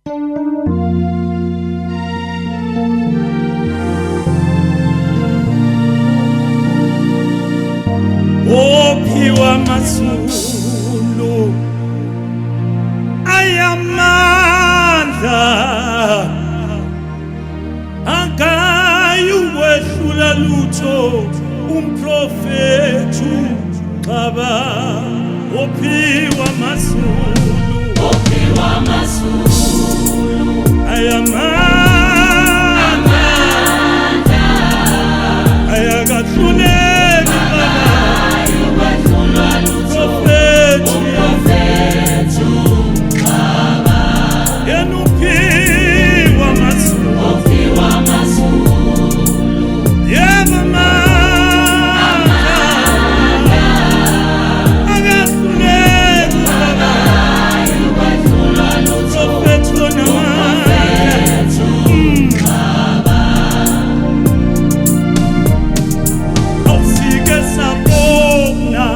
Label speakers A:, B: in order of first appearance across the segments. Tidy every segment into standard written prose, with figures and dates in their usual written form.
A: Ophiwa amazulu ayamandla akayukwehlula lutho umprofethu xaba ophiwa amazulu
B: Ophiwa amazulu
A: ayamandla ayakahluleki baba
B: ayukwehlulwa lutho
A: profethi
B: umprofethu
A: yena uphiwa amazulu
B: ophiwa amazulu
A: yebo amandla akahluleki baba
B: ayukwehlulwa lutho
A: profethi onamandla
B: umprofethu
A: Awusike sabona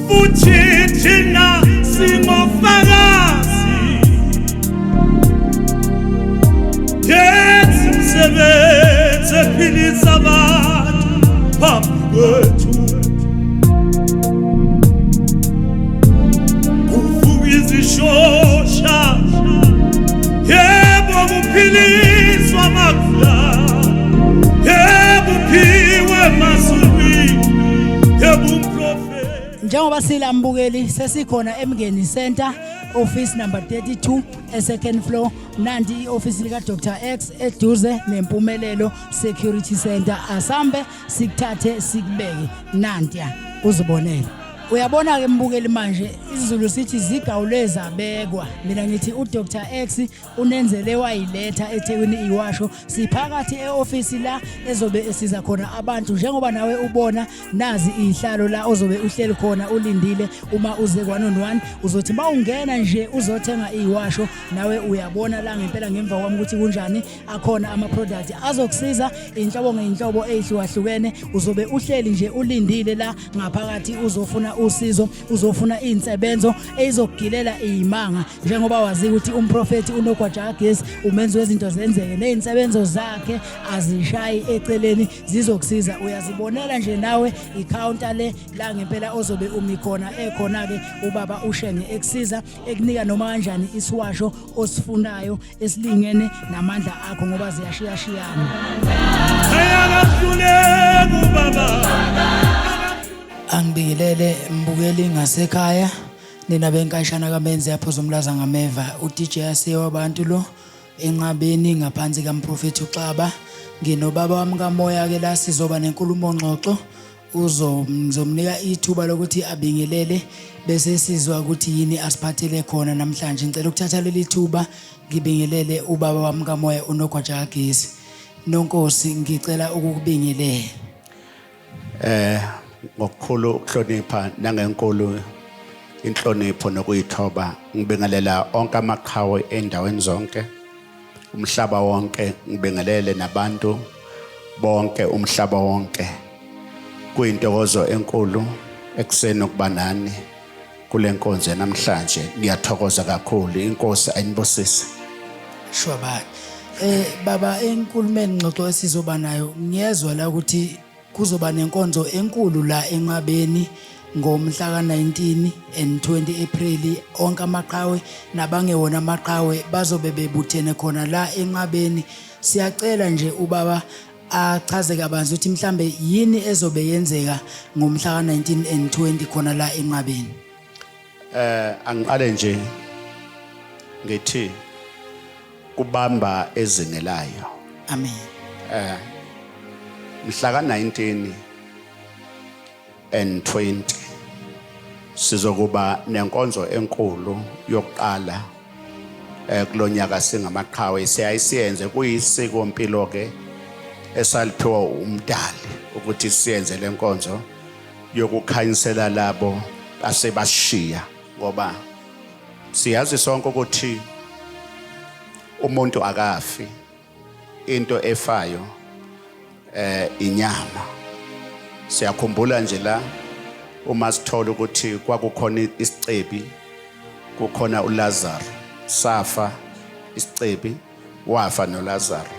A: futhi thina singofakazi yenza umsebenzi ephilisa abantu phambi kwethu kuvuka izishosha yebo kuphiliswa abagulayo yebo uphiwe emazulwini yebo umprofeti.
C: Njengoba silambukeli sesikhona eMngeni Center, office number 32 e-second floor. Nanti i-office lika Dr X eduze neMpumelelo Security Center. Asambe sikuthathe sikubeke nantiya uzibonele. Uyabona ke mbukeli, manje isiZulu sithi zigawule zabekwa. Mina ngithi uDr X unenzele wayiletha eThekwini iwasho. Siphakathi e-office la ezobe esiza khona abantu, njengoba nawe ubona nazi izihlalo la ozobe uhleli khona ulindile uma uze kwa 1 on 1. Uzothi mawungena nje uzothenga iwasho, nawe uyabona la ngempela ngemva kwami ukuthi kunjani. Akhona ama product azokusiza inhlobo ngeinhlobo ezihlukahlukene. Uzobe uhleli nje ulindile la ngaphakathi, uzofuna usizo, uzofuna insebenzo eyizokugilela izimanga, njengoba wazi ukuthi umprofeti unogwaja kagesi, umenzi wezinto zenzeke, nezinsebenzo zakhe azishayi eceleni, zizokusiza. Uyazibonela nje nawe icounter le la ngempela ozobe umi khona, ekhona ke ubaba uShenge ekusiza, ekunika noma kanjani isiwasho osifunayo esilingene namandla akho, ngoba ziyashiyashiyana.
A: Ayakahluleki ubaba.
C: Angibingelele mbukeli ngasekhaya, nina benkashana kaMenzi yaphuza umlaza ngameva. UDJ Asiyo wabantu lo enqabeni ngaphansi kamprofethi uXaba. Nginobaba wami kamoya ke la, sizoba nenkulumo ngxoxo. Uzomnika ithuba lokuthi abingelele bese sizwa ukuthi yini asiphathele khona namhlanje. Ngicela ukuthatha leli thuba ngibingelele ubaba wami kamoya unogwaja kagesi. Nonkosi, ngicela ukukubingelela.
D: Ngokukhulu ukuhlonipha nangenkulu inhlonipho nokuyithoba, ngibingelela onke amaqhawe endaweni zonke umhlaba wonke, ngibingelele nabantu bonke umhlaba wonke. Kuyintokozo enkulu ekuseni ukuba nani kule nkonzo namhlanje. Ngiyathokoza kakhulu, inkosi ayinibusise.
C: Shwabani. Baba, enkulumeni ngxoxo esizoba nayo, ngiyezwa la ukuthi kuzoba nenkonzo enkulu la enqabeni ngomhla ka-19 and 20 April. Onke amaqhawe nabangewona amaqhawe bazobe bebuthene khona la enqabeni. Siyacela nje ubaba achaze kabanzi ukuthi mhlambe yini ezobe yenzeka ngomhla ka-19 and 20 khona la enqabeni.
D: Angiqale nje ngithi kubamba ezingelayo.
C: Amen.
D: Mhla ka-19 and 20 sizokuba nenkonzo enkulu yokuqala kulonyaka singamaqhawe. Siyayisiyenze kuyisiko mpilo ke esaliphiwa umdali ukuthi siyenze lenkonzo yokukhanyisela labo asebashiya, ngoba siyazi sonke ukuthi umuntu akafi, into efayo inyama. Siyakhumbula nje la uma sithola ukuthi kwakukhona isicebi, kukhona uLazarus, safa. isicebi, wafa noLazaro.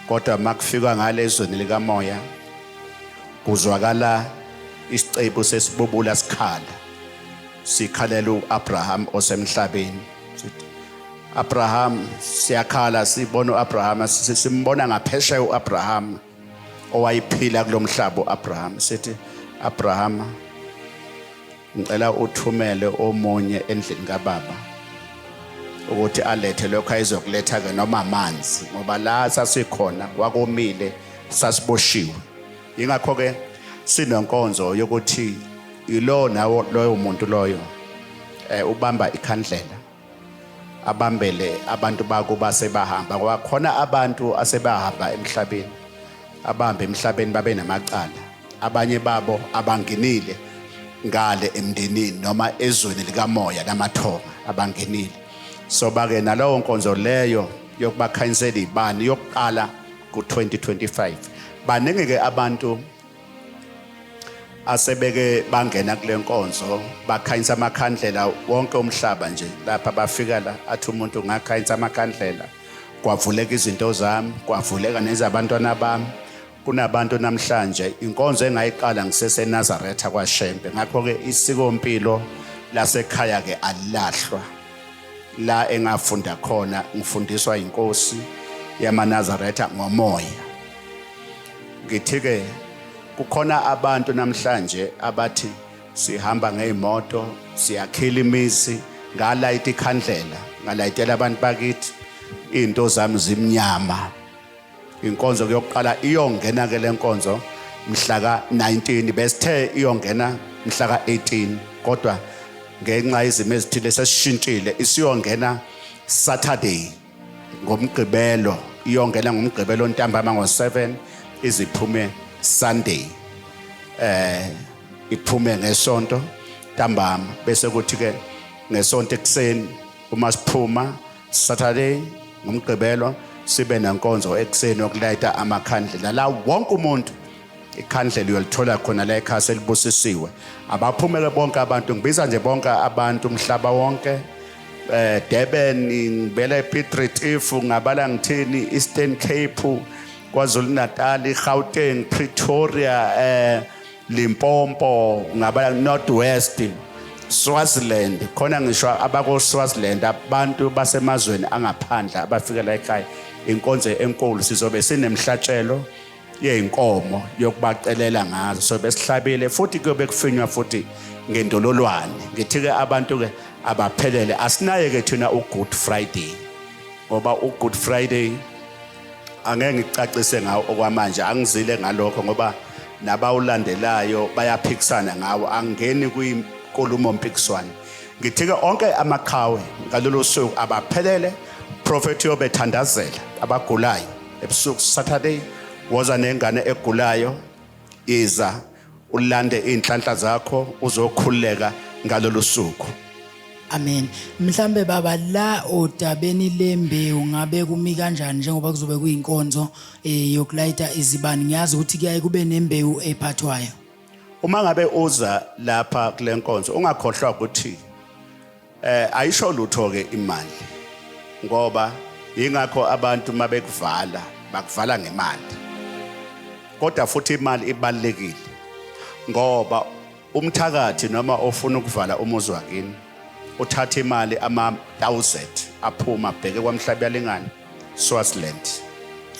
D: Kodwa makufika ngale ezweni likamoya kuzwakala isicebu sesibubula sikhala, sikhalela uAbraham osemhlabeni. Sithi Abraham, siyakhala sibona uAbraham, simbona ngaphesheya uAbraham owayiphila kulomhlaba uAbraham. Sithi Abraham, ngicela uthumele omunye endlini kababa ukuthi alethe lokho ayizokuletha ke, noma amanzi, ngoba la sasikhona wakomile, sasiboshiwe. Ingakho ke sinenkonzo yokuthi ilo nawo loyo muntu loyo ubamba ikhandlela abambele abantu bakuba sebahamba, ngoba khona abantu asebahamba emhlabeni, abahamba emhlabeni babe namacala, abanye babo abangenile ngale emndenini noma ezweni likamoya lamathonga abangenile. So bake nalowo nkonzo leyo yokubakhanyisela ibani yokuqala ku-2025. Baningi ke abantu asebeke bangena kule nkonzo bakhanyisa amakhandlela wonke umhlaba nje. Lapha bafika la athi umuntu, ngakhanyisa amakhandlela kwavuleka izinto zami, kwavuleka nezabantwana bami. Kunabantu namhlanje inkonzo engayiqala ngiseseNazaretha kwaShembe. Ngakho-ke isikompilo lasekhaya-ke alilahlwa. La engafunda khona ngifundiswa inkosi yamaNazaretha ngomoya. Ngithi-ke kukhona abantu namhlanje abathi sihamba ngey'moto, siyakhila imizi, ngalayita ikhandlela, ngalayitela abantu bakithi, iy'nto zami zimnyama. Inkonzo kuyoqala iyongena ke lenkonzo mhla ka-19, besithe iyongena mhla ka-18, kodwa ngenxa yezimo ezithile sesishintshile, isiyongena Saturday ngoMgqibelo, iyongena ngoMgqibelo ntambama ngo-7, iziphume Sunday, iphume ngesonto ntambama, bese kuthi ke ngesonto ekuseni uma siphuma Saturday ngoMgqibelo sibe nenkonzo ekuseni yokulayita amakhandlela la wonke umuntu ikhandlela uyolithola khona la ekhaya selibusisiwe. Abaphumele bonke abantu, ngibiza nje bonke abantu umhlaba wonke, Durban, ngibele Piet Retief, ngabala ngithini, Eastern Cape, KwaZulu Natal, Gauteng, Pretoria, Limpopo, ngabala North West, Swaziland, khona ngisho abako Swaziland, abantu basemazweni angaphandle abafika la ekhaya. Inkonzo enkulu sizobe sinemhlatshelo yey'nkomo yokubacelela ngazo, so besihlabile futhi kuyobe kufinywa futhi ngendololwane. Ngithi-ke abantu-ke abaphelele, asinaye-ke thina u-Good Friday, ngoba u-Good Friday angeke ngicacise ngawo okwamanje, angizile ngalokho ngoba nabawulandelayo bayaphikisana ngawo, angingeni kwinkulumo mpikiswano. Ngithi-ke onke amaqhawe ngalolu suku abaphelele, prophet yobethandazela abagulayo ebusuku Saturday. Woza nengane egulayo, iza ulande iy'nhlanhla zakho, uzokhululeka ngalolu suku.
C: Amen. Mhlambe baba, la odabeni lembewu ngabe kumi kanjani, njengoba kuzobe kuyinkonzo yokulayita izibani? Ngiyazi ukuthi kuyaye kube nembewu ephathwayo.
D: Uma ngabe uza lapha kule nkonzo, ungakhohlwa ukuthi ayisho lutho ke imali, ngoba ingakho abantu mabekuvala bakuvala ngemali. Kodwa futhi imali ibalekile, ngoba umthakathi noma ofuna ukuvala umuzi wakini uthatha imali ama 1000 aphuma bheke kwaMhlabuyalingana, Swaziland.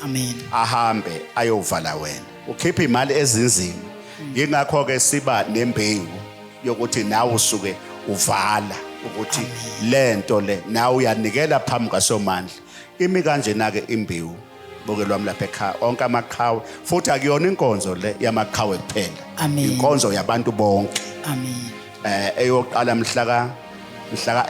C: Amen.
D: Ahambe ayovala wena, ukhipha imali ezinzima. Yingakho ke siba nembewu yokuthi nawe usuke uvala ukuthi lento le nawe uyanikela phambi kaSomandla. Imi kanjena ke imbewu, bukelwami lapha ekhaya, onke amaqhawe, futhi akuyona inkonzo le yamaqhawe kuphela.
C: Amen.
D: Inkonzo yabantu bonke.
C: Amen.
D: Eyoqala mhla ka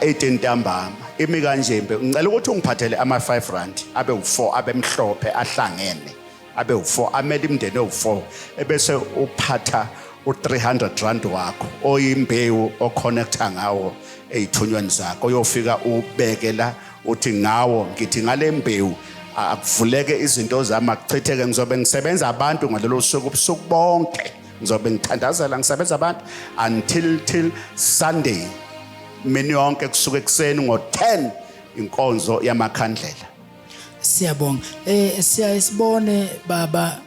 D: 18 ntambama. Imi kanje imbewu, ngicela ukuthi ungiphathele ama 5 rand abe u4, abe mhlophe ahlangene, abe u4, amele imindeni ewu4, ebese uphatha u300 rand wakho oyimbewu oconnecta ngawo ezithunyweni zakho, uyofika ubeke la, uthi ngawo ngithi ngale mbewu akuvuleke izinto zami, akuchitheke. Ngizobe ngisebenza abantu ngalolu suku ubusuku bonke, ngizobe ngithandazela, ngisebenza abantu until till Sunday mini yonke, kusuka ekuseni ngo-10. Inkonzo yamakhandlela.
C: Siyabonga. Siyaye sibone baba,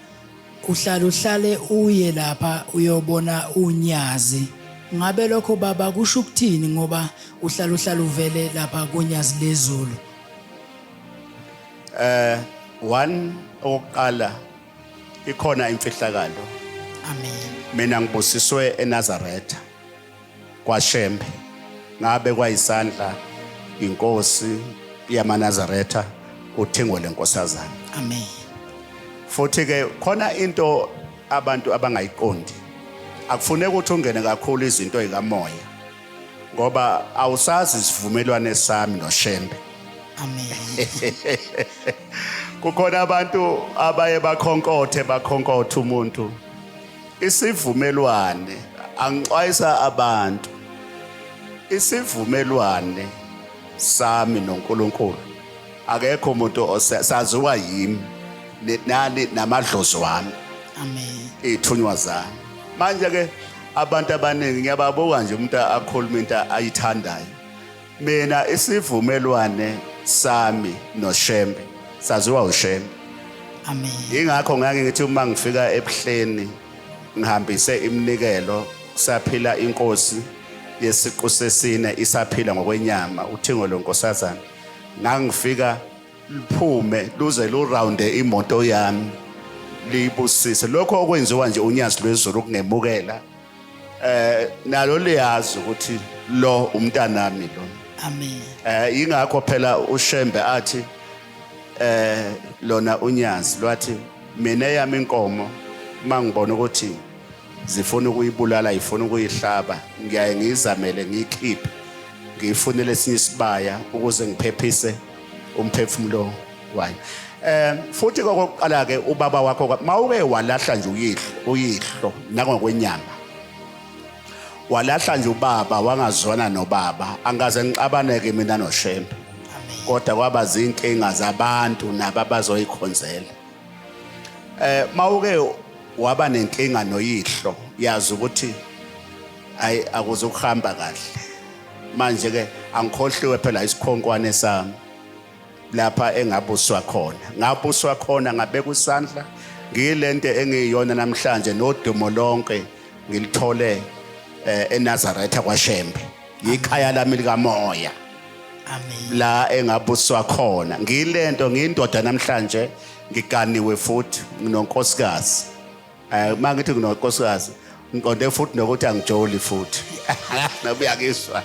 C: uhlala uhlale uye lapha uyobona unyazi. Ngabe lokho baba kusho ukuthini, ngoba uhlala uhlala uvele lapha kunyazi lezulu?
D: One, okokuqala ikhona imfihlakalo.
C: Amen.
D: Mina ngibusiswe eNazaretha kwaShembe, ngabe kwayisandla inkosi yamaNazaretha uThingo leNkosazana.
C: Amen.
D: Futhi ke khona into abantu abangayiqondi, akufuneki ukuthi ungene kakhulu izinto ezikamoya, ngoba awusazi isivumelwano sami noShembe.
C: Amen.
D: Kukhona abantu abaye bakhonkothe umuntu isivumelwane. Angixwayisa abantu, isivumelwane sami noNkulunkulu akekho umuntu saziwa yimi nani namadlozi wami.
C: Amen.
D: Ithunywa zami. Manje ke abantu abaningi ngiyababuka nje, umuntu akhuluma into ayithandayo. Mina isivumelwane sami noShembe saziwa uShembe.
C: Amen.
D: Ingakho ngake ngithi uma ngifika ebuhleni ngihambise iminikelo, kusaphila inkosi yesiqu sesine, isaphila ngokwenyama, uThingo loNkosazana, ngangifika liphume luze lurounde imoto yami liyibusise. Lokho okwenziwa nje unyazi lwezulu ukungemukela, nalo liyazi ukuthi lo umntanami lo.
C: Amen.
D: Ingakho phela uShembe athi lona unyazi lwathi mina yami inkomo mangibona ukuthi zifuna ukuyibulala, ifuna ukuyihlaba, ngiyaye ngiyizamele ngiyikhiphe, ngiyifunele esinye isibaya ukuze ngiphephise umphefumulo wayo. Futhi kokuqala ke ubaba wakho mawuke walahla nje uyihlo, uyihlo nangokwenyama walahla nje ubaba, wangazwana nobaba. Angaze ngixabaneke mina noShembe, kodwa kwaba zinkinga zabantu nabo abazoyikhonzela. Mawuke waba nenkinga noyihlo, yazi ukuthi ayi akuzukuhamba kahle. Manje ke angikhohliwe phela isikhonkwane sami lapha engabuswa khona, ngabuswa khona ngabeka isandla, ngiyilento engiyiyona namhlanje, nodumo lonke ngilithole eNazaretha kwaShembe, ikhaya lami likamoya.
C: Amen.
D: La engabuswa khona ngiyilento, ngiyindoda namhlanje, ngiganiwe futhi nginonkosikazi. Mangithi nginonkosikazi ngiqonde futhi nokuthi angijoli futhi, nobuyakiswa.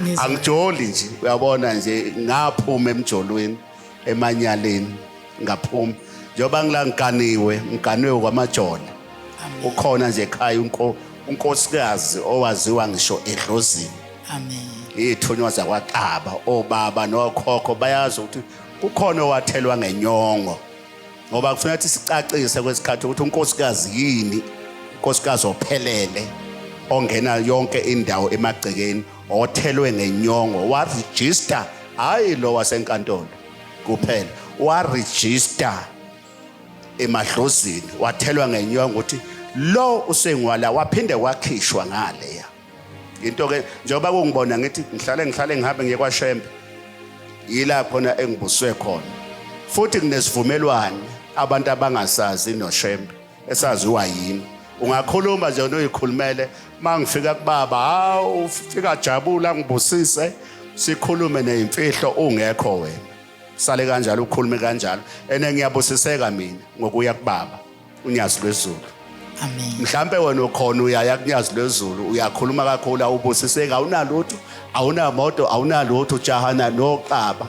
C: Ngizwa.
D: Angijoli nje, uyabona nje, ngaphuma emjolweni, emanyaleni ngaphuma, njengoba ngila ngiganiwe, ngiganiwe kwamajola.
C: Amen.
D: Ukhona nje ekhaya unkosikazi owaziwa ngisho edlozini.
C: Amen.
D: Ithunywa zakwaXaba, obaba nokhokho bayazi ukuthi kukhona owathelwa ngenyongo, ngoba kufanele ukuthi sicacise kwesikhathi ukuthi unkosikazi yini. Unkosikazi ophelele ongena yonke indawo emagcekeni, othelwe ngenyongo, waregister, hayi lo wasenkantolo kuphela, waregister emadlozini, wathelwa ngenyongo ukuthi lo usengwala, waphinde wakhishwa ngale. Into ke njengoba kungibona ngithi ngihlale ngihambe ngiye kwaShembe, yila khona engibuswe khona, futhi kunesivumelwano abantu abangasazi noShembe esaziwa yimi. Ungakhuluma nje unoyikhulumele, mangifika kubaba, hawu ufika jabula ngibusise, sikhulume nezimfihlo ungekho wena, sale kanjalo ukhulume kanjalo, ene ngiyabusiseka mina ngokuya kubaba unyazi lwezulu.
C: Amen.
D: Mhlambe wena ukhona uyaya kunyazi lwezulu, uyakhuluma kakhulu, awubusiseka, awunalutho, awunamoto, awunalutho, ujahana noxaba.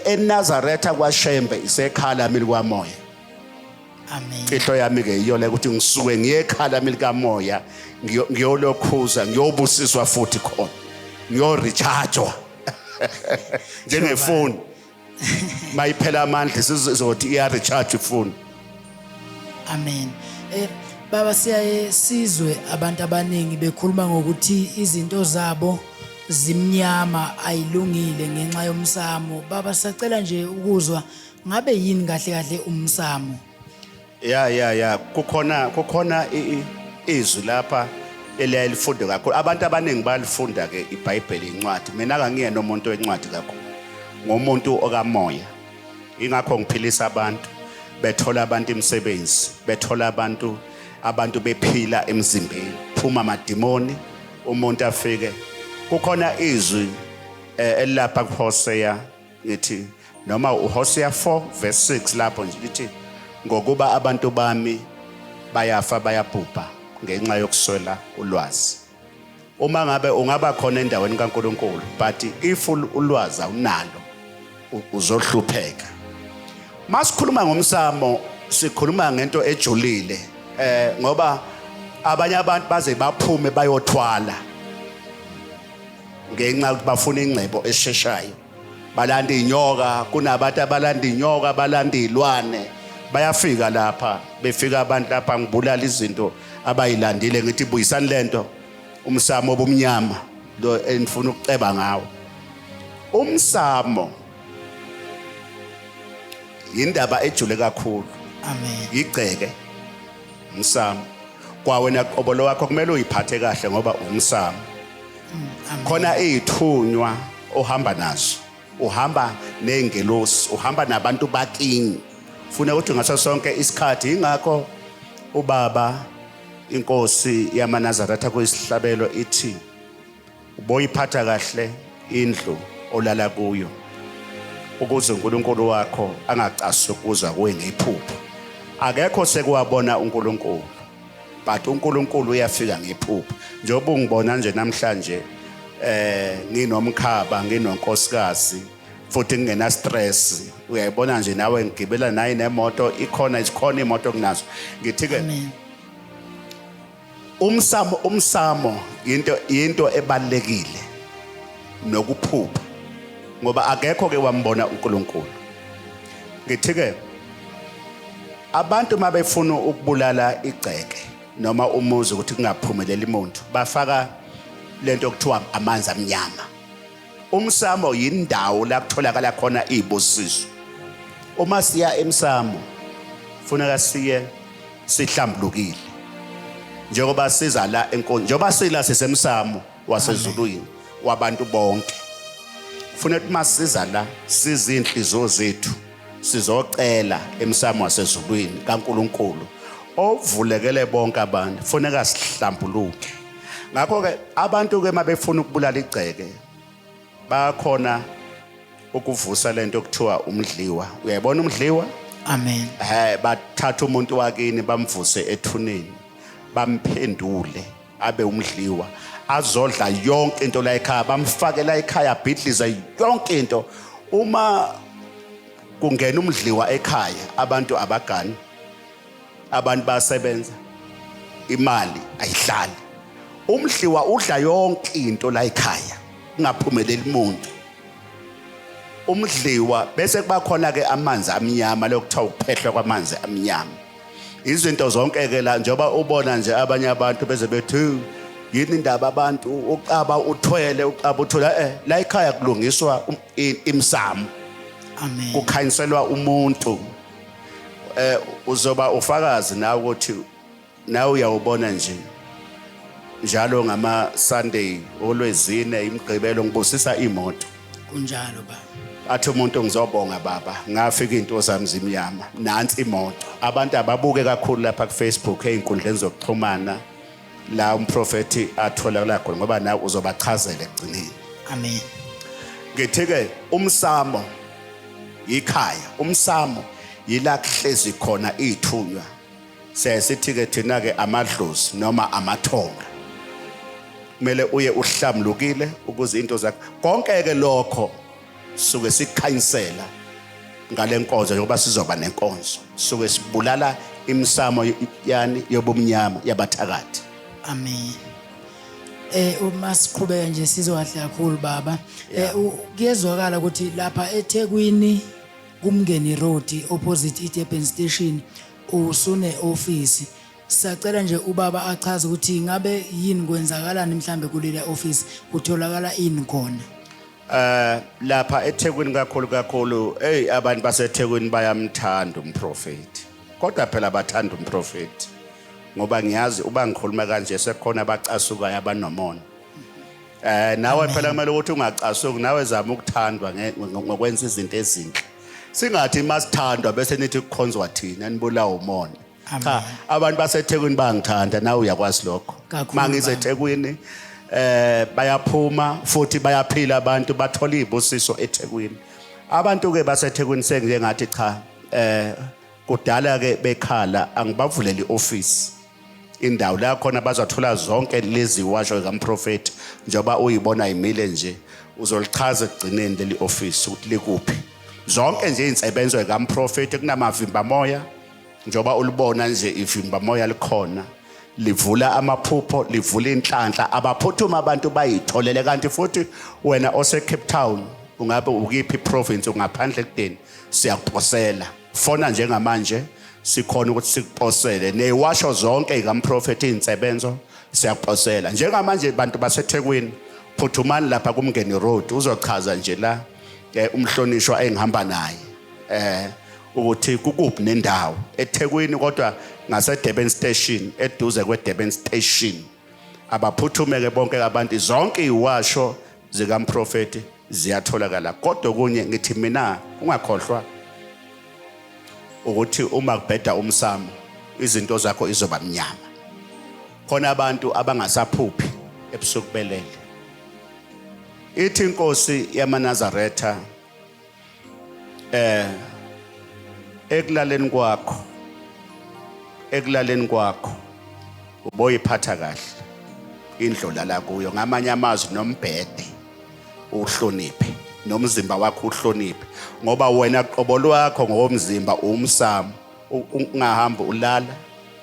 D: ENazaretha kwaShembe isekhala lami likamoya.
C: Amen.
D: Imfihlo yami ke iyo le, ukuthi ngisuke ngiye ekhala lami likamoya, ngiyolokhuza, ngiyobusiswa futhi khona, ngiyorechargewa njengefoni mayiphela amandla, sizothi iya recharge ifoni.
C: Amen. Baba, siyaye sizwe abantu abaningi bekhuluma ngokuthi izinto zabo zimnyama, ayilungile ngenxa yomsamo. Baba, sacela nje ukuzwa, ngabe yini kahle kahle umsamo?
D: Ya, kukhona izwi lapha eliyalifunde kakhulu. Abantu abaningi bayalifunda ke iBhayibheli, incwadi. Mina akangiyena umuntu wencwadi kakhulu. Ngumuntu okamoya. Ingakho ngiphilisa abantu, bethola abantu imisebenzi, bethola abantu bephila emzimbeni. Phuma amadimoni, umuntu afike. Kukhona izwi elilapha kuHosea, ngithi noma uHosea 4 verse 6 lapho nje lithi, ngokuba abantu bami bayafa bayabhubha ngenxa yokuswela ulwazi. Uma ngabe ungaba khona endaweni kaNkuluNkulu, but if ulwazi awunalo, uzohlupheka. Masikhuluma ngomsamo, sikhuluma ngento ejulile, ngoba abanye abantu baze baphume bayothwala ngenxa yokuthi bafuna ingcebo esheshayo. Balanda inyoka, kunabantu abalanda inyoka, balanda izilwane. Bayafika lapha, befika abantu lapha, ngibulala izinto abayilandile, ngithi buyisani lento, umsamo obumnyama lo enifuna ukuceba ngawo. Umsamo indaba ejule kakhulu.
C: Amen.
D: Igceke umsamo kwawena qobo lwakho kumele uyiphathe kahle ngoba umsamo.
C: Amen.
D: Khona izithunywa ohamba nazo, uhamba nengelosi, uhamba nabantu bakini. Funa ukuthi ngaso sonke isikhathi. Ingakho ubaba inkosi yamaNazaretha kuyisihlabelo ithi uboyiphatha kahle indlu olala kuyo ukuze uNkulunkulu wakho angacasuki ukuza kuwe ngephupho. Akekho sekuwabona uNkulunkulu, but uNkulunkulu uyafika ngephupho. Njengoba ungibona nje namhlanje, nginomkhaba, nginonkosikazi, futhi ngingena stress. Uyayibona nje nawe, ngigibela naye nemoto ikhona, isikhona imoto kunazo. Ngithi ke
C: Amen.
D: umsamo into ebalekile nokuphupha, ngoba akekho ke wambona uNkulunkulu. Ngithi ke abantu mabefuna ukubulala igceke noma umuzi ukuthi kungaphumeleli umuntu, bafaka lento okuthiwa amanzi amnyama. Umsamo yindawo la kutholakala khona izibusiso. Uma siya emsamo funeka siye sihlambulukile, njengoba siza la enkonzo, njengoba sila sisemsamo wasezulwini wabantu bonke. Funeka ukuthi masiza la sizinhliziyo zethu sizocela emsamo wasezulwini kaNkuluNkulu ovulekele bonke abantu, funeka sihlambuluke. Ngakho ke abantu ke mabefuna ukubulala igceke bakhona ukuvusa lento okuthiwa umdliwa. Uyayibona umdliwa?
C: Amen.
D: Bathatha umuntu wakini bamvuse ethuneni, bamphendule abe umdliwa, azodla yonke into la ekhaya, bamfake la ekhaya, abhidlize yonke into. Uma kungena umdliwa ekhaya, abantu abagani, abantu bayasebenza, imali ayihlali. Umdliwa udla yonke into la ekhaya, kungaphumeleli umuntu. Umdliwa bese kuba khona ke amanzi amnyama, lokuthiwa ukuphehlwa kwamanzi amnyama. Izinto zonke ke la, njengoba ubona nje abanye abantu beze bethi yini indaba abantu uqaba uthwele, uqaba uthwele, la ekhaya kulungiswa imsamo.
C: Amen.
D: Kukhanyiselwa umuntu. Uzoba ufakazi nawe ukuthi nawe uyawubona nje njalo ngama Sunday, olwezine, imigqibelo ngibusisa imoto.
C: Kunjalo baba.
D: Athi umuntu ngizobonga baba, ngafika into zami zimnyama, nansi imoto. Abantu ababuke kakhulu lapha ku Facebook einkundleni zokuxhumana la umprofeti atholakala khona, ngoba nawe uzobachazela ekugcineni.
C: Amen.
D: Ngithi ke umsamo ikhaya, umsamo yila kuhlezi khona ithunywa. Siyaye sithi ke thina ke amadlozi noma amathonga. Kumele uye uhlambulukile ukuze into zakho konke ke lokho suke sikhanyisela ngale nkonzo, njengoba sizoba nenkonzo suke sibulala imisamo yani yobumnyama yabathakathi.
C: Amen. Uma siqhubeka nje sizokahle kakhulu baba. Kuyezwakala ukuthi lapha eThekwini kuMngeni Road opposite iDurban Station usune office. Sacela nje ubaba achaze ukuthi ngabe yini, kwenzakalani mhlambe kuleli office, kutholakala ini khona.
D: Lapha eThekwini kakhulu kakhulu, hey, abantu baseThekwini bayamthanda umprofeti. Kodwa phela bathanda umprofeti ngoba ngiyazi uba ngikhuluma kanje sekhona abacasukayo abanomona. Nawe phela kumele ukuthi ungacasuki, nawe zama ukuthandwa ngokwenza izinto ezinhle. Singathi masithandwa bese nithi kukhonzwa thina, nibulawa umona. Cha, abantu baseThekwini bangithanda, nawe uyakwazi lokho.
C: Kakhulu,
D: Mangize
C: baba.
D: eThekwini bayaphuma futhi bayaphila abantu, bathola izibusiso eThekwini. Abantu ke baseThekwini sengiye ngathi cha, kudala ke bekhala, angibavulele ioffice, indawo la khona bazothola zonke lezi washo kamprofeti njengoba uyibona imile nje. Uzolichaza ekugcineni leli office ukuthi likuphi, zonke nje insebenzo kamprofeti. Kunamavimba moya, njengoba ulibona nje ivimba moya likhona, livula amaphupho, livula inhlanhla, abaphuthuma abantu bayitholele. Kanti futhi wena ose Cape Town, ungabe ukiphi province, ungaphandle kudeni, siyakuposela. Fona njengamanje, sikhona ukuthi sikuposele neziwasho zonke ikamprofeti, insebenzo siyakuposela njengamanje. Bantu baseThekwini, phuthumani lapha kuMngeni Road. Uzochaza nje la umhlonishwa engihamba naye ukuthi kukuphi nendawo eThekwini, kodwa ngase Durban Station, eduze kweDurban Station. Abaphuthume ke bonke abantu, zonke iwasho zikamprofeti ziyatholakala. Kodwa okunye ngithi mina, ungakhohlwa ukuthi uma kubheda umsamo, izinto zakho izoba mnyama. Khona abantu abangasaphuphi ebusuku belele. Ithi inkosi yamaNazaretha, ekulaleni kwakho, ekulaleni kwakho uboyiphatha kahle indlu lala kuyo. Ngamanye amazwi, nombhede uhloniphe, nomzimba wakho uhloniphe, ngoba wena qobo lwakho ngokomzimba umsamo. Ungahamba ulala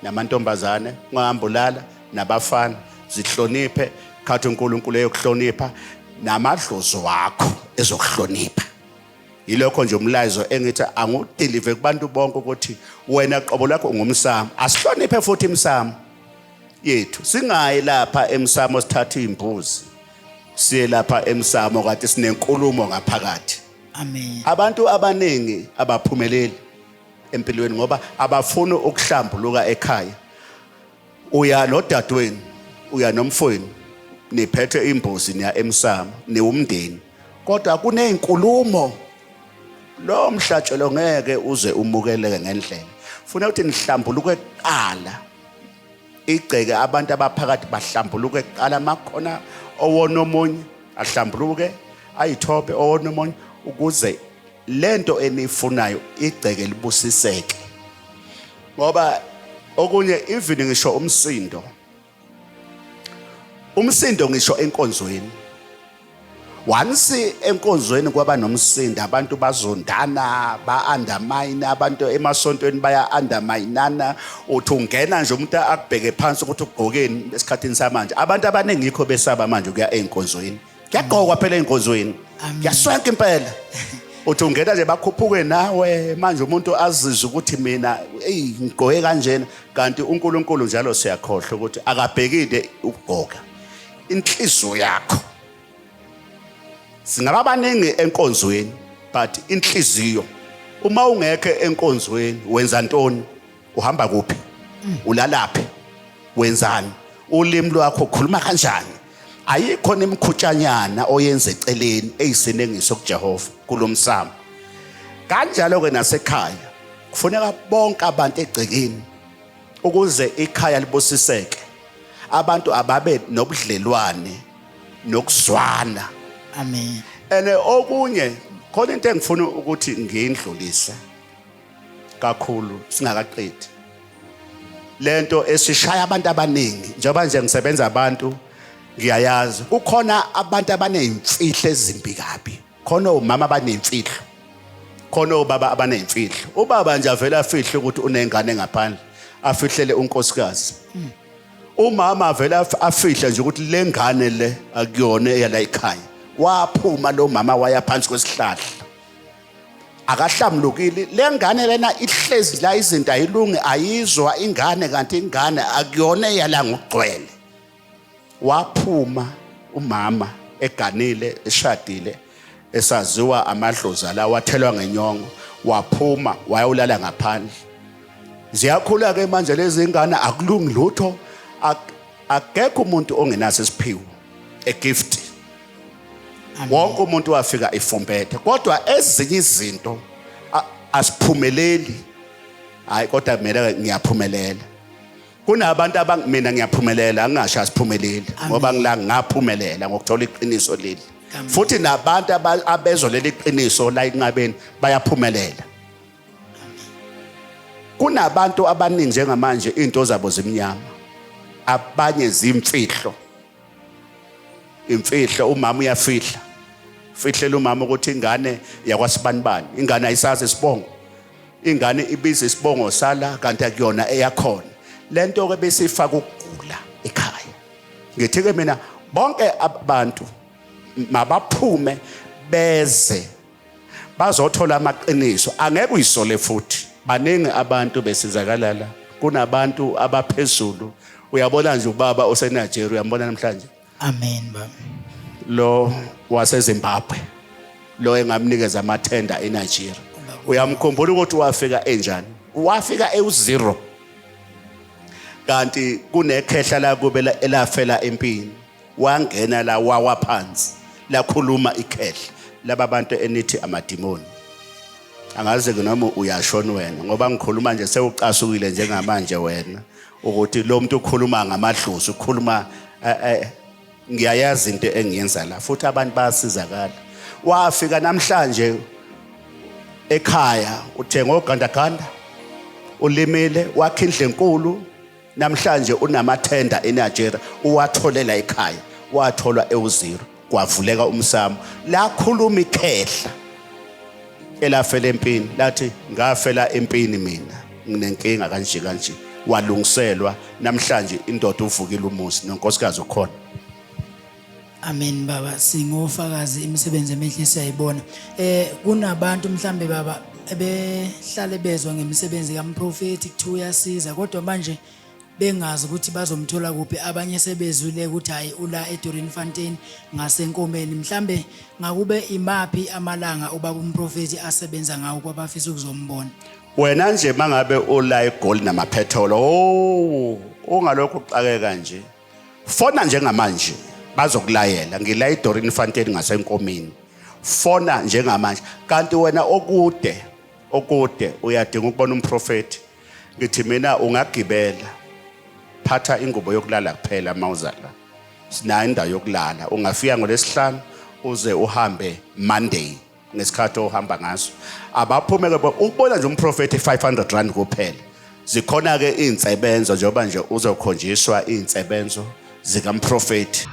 D: namantombazane, ungahamba ulala nabafana. Zihloniphe, khathi uNkulunkulu eyokuhlonipha, namadlozi wakho ezokuhlonipha. Yilokho nje umlayezo engithi angudelive kubantu bonke, ukuthi wena qobo lwakho ungumsamo. Asihloniphe futhi imsamo yethu, singayi lapha emsamo sithatha imbuzi siye lapha emsamo kanti sinenkulumo ngaphakathi.
C: Amen.
D: Abantu abaningi abaphumeleli empilweni ngoba abafuni ukuhlambuluka ekhaya. Uya nodadewenu, uya nomfowenu, niphethe imbuzi, niya emsamo, niwumndeni, kodwa kunezinkulumo. Lo mhlatshelo ngeke uze umukeleke ngendlela. Funa ukuthi nihlambuluke kuqala, igceke, abantu abaphakathi bahlambuluke kuqala. Makhona owona omunye, ahlambuluke, ayithobe owona omunye, ukuze lento enifunayo igceke libusiseke. Ngoba okunye, even ngisho umsindo, umsindo ngisho enkonzweni, once enkonzweni kwaba nomsindo, abantu bazondana, ba-undermine abantu emasontweni, baya-underminana. Uthi ungena nje, umuntu akubheke phansi ukuthi ugqokeni. Esikhathini samanje abantu abaningi yikho besaba manje ukuya ey'nkonzweni. Kuyagqokwa phela ey'nkonzweni, kuyaswenka impela. Uthi ungena nje, bakhuphuke nawe. Manje umuntu azizwe ukuthi mina, eyi, ngigqoke kanjena, kanti uNkulunkulu njalo siyakhohlwa ukuthi akabhekile ukugqoka, inhliziyo yakho. Singaba baningi enkonzweni, but inhliziyo, uma ungekho enkonzweni wenza ntoni? Uhamba kuphi? Ulalaphi? Wenzani? Ulimi lwakho ukhuluma kanjani? Ayikho nemkhutshanyana oyenza eceleni eyisinengiso kuJehova kulomsamo. Kanjalo ke nasekhaya, kufuneka bonke abantu egcekeni, ukuze ikhaya libusiseke, abantu ababe nobudlelwane nokuzwana.
C: Amen.
D: Ene okunye khona, into engifuna ukuthi ngiyindlulise kakhulu singakaqedi, lento esishaya abantu abaningi, njengoba nje ngisebenza abantu, ngiyayazi kukhona abantu abaneyimfihlo ezimbi kabi. Khona omama abanemfihlo, khona obaba abanemfihlo. Ubaba nje avela afihle ukuthi unengane ngaphandle, afihlele unkosikazi. Umama avela afihle nje ukuthi le ngane le akuyona eyala ekhaya. Waphuma lo mama, waya phansi kwesihlahla, akahlamlukile. Le ngane lena ihlezi la, izinto ayilungi, ayizwa ingane, kanti ingane akuyona eyala ngokugcwele. Waphuma umama eganile, eshadile, esaziwa amadlozi la, wathelwa ngenyongo, waphuma wayolala ngaphandle. Ziyakhula ke manje lezi ngane, akulungi lutho. Akekho umuntu ongenaso isiphiwo, a gift. Wonke umuntu wafika ifumbethe, kodwa ezinye izinto asiphumeleli. Hayi, kodwa mina ngiyaphumelela. Kunabantu abang mina ngiyaphumelela, angingasho asiphumeleli, ngoba ngila ngaphumelela ngokuthola iqiniso leli. Futhi nabantu abezwa leli qiniso la enqabeni bayaphumelela. Kunabantu abaningi njengamanje into zabo zimnyama, abanye zimfihlo. Imfihlo, umama uyafihla, fihlela umama ukuthi ingane yakwasibanibani, ingane ayisazi isibongo, ingane ibiza isibongo sala kanti akuyona eyakhona. Lento ke besifaka ukugula ekhaya. Ngithi ke mina bonke abantu mabaphume beze bazothola amaqiniso, angeke uyisole futhi. Baningi abantu besizakala la, kunabantu abaphezulu. Uyabona nje ubaba oseNigeria, uyambona namhlanje.
C: Amen baba.
D: Lo waseZimbabwe lo engamnikeza amathenda eNigeria, uyamkhumbula ukuthi wafika enjani? Wafika ewu-zero, kanti kunekhehla lakube elafela empini, wangena la wawa phansi, lakhuluma ikhehla. Laba bantu enithi amadimoni, angazi ke noma uyashona wena, ngoba ngikhuluma nje sewucasukile njengamanje wena ukuthi lo muntu ukhuluma ngamadlozi, ukhuluma ngiyayazi into engiyenza la, futhi abantu bayasizakala. Wafika namhlanje ekhaya uthenga ogandaganda, ulimile, wakha indlu enkulu. Namhlanje unamathenda eNigeria, uwatholela ekhaya, watholwa ewuzero, kwavuleka umsamo, lakhuluma ikhehla elafela empini, lathi ngafela empini mina nginenkinga kanje kanje, walungiselwa. Namhlanje indoda uvukile umuzi nonkosikazi ukhona.
C: Amen baba, singofakazi imisebenzi emihle siyayibona. Kunabantu mhlambe baba ebehlale bezwa ngemisebenzi kamprofeti, kuthiwa uyasiza, kodwa manje bengazi ukuthi bazomthola kuphi. Abanye sebezwile ukuthi hayi ula eDorinfontein ngasenkomeni. Mhlambe ngakube imaphi amalanga ubaba umprofeti asebenza ngawo kwabafisa ukuzombona?
D: Wena nje mangabe ula eGoli namaphetholo, oh, ungalokhu uxakeka nje. Fona njengamanje bazokulayela. Ngila eDorinfontein ngasenkomeni. Fona njengamanje. Kanti wena okude, okude uyadinga ukubona umprofeti. Ngithi mina ungagibela, phatha ingubo yokulala kuphela mawuza la. Sinayo indawo yokulala. Ungafika ngolesihlanu uze uhambe Monday ngesikhathi ohamba ngaso. Abaphume ke ukubona nje umprofeti 500 rand kuphela. Zikhona ke insebenzo, njengoba nje uzokhonjiswa insebenzo zikamprofeti.